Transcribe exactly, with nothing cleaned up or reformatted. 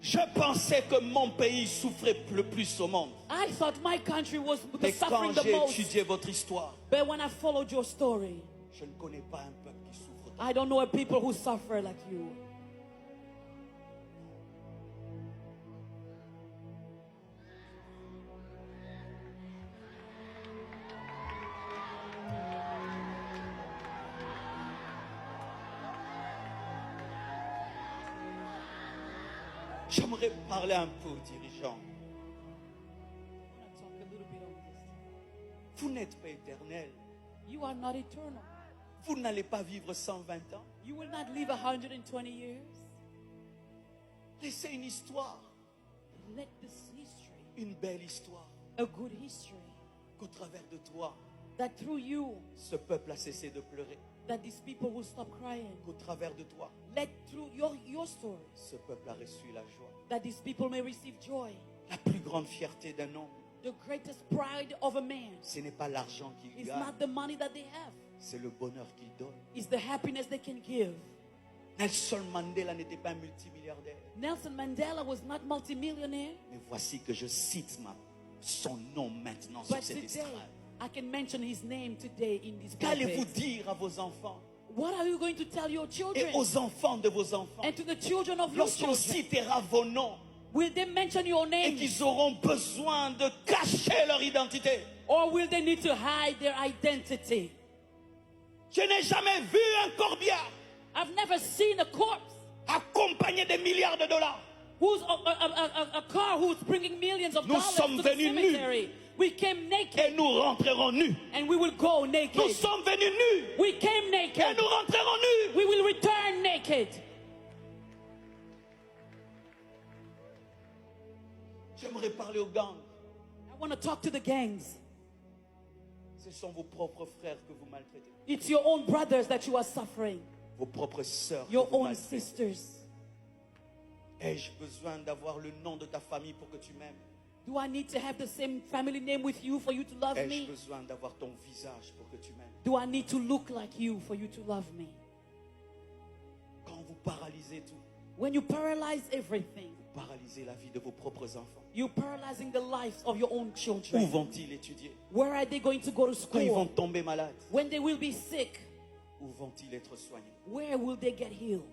Je pensais que mon pays souffrait le plus au monde. I thought my country was the Mais quand suffering the j'ai most. Étudié votre histoire, But when I followed your story, je ne connais pas un peuple qui souffre autant. I don't know a people who suffer like you. J'aimerais parler un peu aux dirigeants. I want to talk a little bit on this. Vous n'êtes pas éternel. You are not eternal. Vous n'allez pas vivre cent vingt ans. You will not live a hundred and twenty years. Laissez une histoire, Let this history, une belle histoire, a good history, qu'au travers de toi, that through you, ce peuple a cessé de pleurer, that these people will stop crying. Qu'au travers de toi, Let through your, your story, ce peuple a reçu la joie. That these people may receive joy. La plus grande fierté d'un homme, The greatest pride of a man ce n'est pas l'argent qu'il is gagne, not the money that they have. C'est le bonheur qu'il donne. It's the happiness they can give. Nelson Mandela n'était pas un multimilliardaire. Nelson Mandela was not multimillionaire, Mais voici que je cite ma, son nom maintenant but sur cette today estrade. I can mention his name today in this Qu'allez-vous pulpit. Dire à vos enfants What are you going to tell your et children aux enfants de vos enfants and to the children of your lorsqu'on children citera vos noms Will they mention your et name qu'ils auront besoin de cacher leur identité? Or will they need to hide their identity? Je n'ai jamais vu un corbillard I've never seen a corpse accompagné des milliards de dollars. who's a, a, a, a, a car who's bringing millions of Nous dollars sommes to the venus nus. Cemetery. We came Et naked nous rentrerons nus. And we will go Nous naked. Sommes venus nus. We came Et naked. Nous rentrerons nus. We will return naked. J'aimerais parler aux gangs. I want to talk to the gangs. Ce sont vos propres frères que vous maltraitez. It's your own brothers that you are suffering, Vos propres sœurs que your vous own maltraitez. Sisters. Ai-je besoin d'avoir le nom de ta famille pour que tu m'aimes? Do I need to have the same family name with you for you to love Ai-je me? Besoin d'avoir ton visage pour que tu m'aimes? Do I need to look like you for you to love me? Quand vous paralysez tout, When you paralyze everything, vous paralysez la vie de vos propres enfants. You're paralyzing the lives of your own Où children. Vont-ils étudier? Where are they going to go to Quand ils vont school? Tomber malades, When they will be sick, où vont-ils être soignés? Where will they get healed?